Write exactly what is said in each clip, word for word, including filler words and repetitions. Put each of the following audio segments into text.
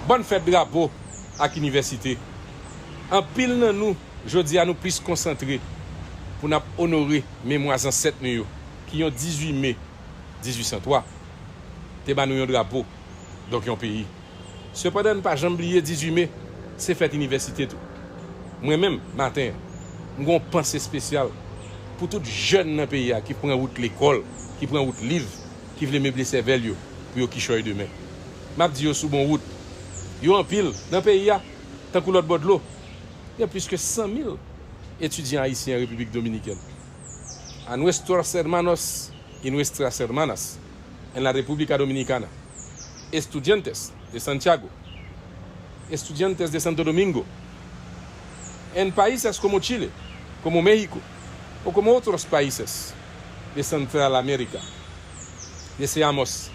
Bòn fèt drapo ak inivèsite. Anpil nan nou, jodi a, nou plis konsantre pou n ap onore memwa zansèt nou yo, ki yon dizuit me dizuit san twa te ba nou yon drapo, donk yon peyi. Sepandan, n pa janm bliye dizuit me se fèt inivèsite tou. Mwen menm, maten an, m gen yon panse espesyal pou tout jèn nan peyi a ki pran wout lekòl, ki pran wout liv, ki vle meble sèvèl yo pou yo kichòy demen. M ap di yo sou bon wout. Yo anpil nan peyi a, tankou lòt bò dlo. Gen plis ke san mil etidyan ayisyen an Repiblik Dominikèn. A nuestros hermanos y nuestras hermanas en la República Dominicana, estudiantes de Santiago, estudiantes de Santo Domingo, en países como Chile, como México o como otros países de Central América. Deseamos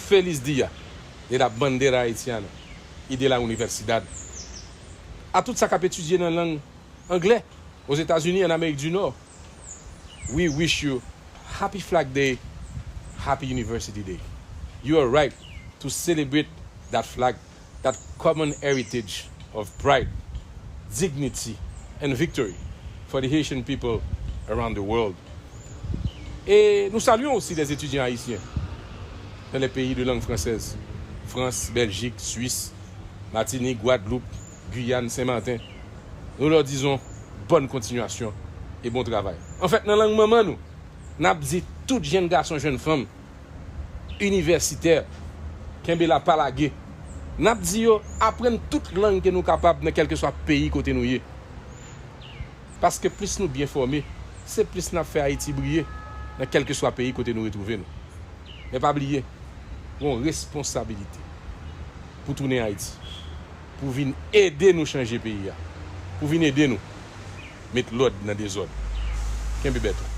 feliz día de la bandera haitiana y de la universidad. A tout sa k ap etidye nan lang anglè Ozetazini, an Amerik di Nò, we wish you happy Flag Day, happy University Day. You are right to celebrate that flag, that common heritage of pride, dignity, and victory for the Haitian people around the world. E nou saluons aussi les étudiants haïtiens dans les pays de langue française, France, Belgique, Suisse, Martinique, Guadeloupe, Guyane, Saint-Martin. Nous leur disons bonne continuation et bon travail. Anfèt, nan lang manman nou, n ap di tout jèn gason, jèn fanm, inivèsitè, kenbe la, pa lage. N ap di yo, aprann tout lang ke nou kapab nan kèlkeswa peyi kote nou ye. Paske plis nou byen fòme, se plis n ap fè Ayiti briye nan kèlkeswa peyi kote nou retwouve nou. Men pa bliye, gen yon responsabilite pou tounen Ayiti, pou vin ede nou chanje peyi a, pou vin ede nou met lòd nan dezòd. Kenbe bèto.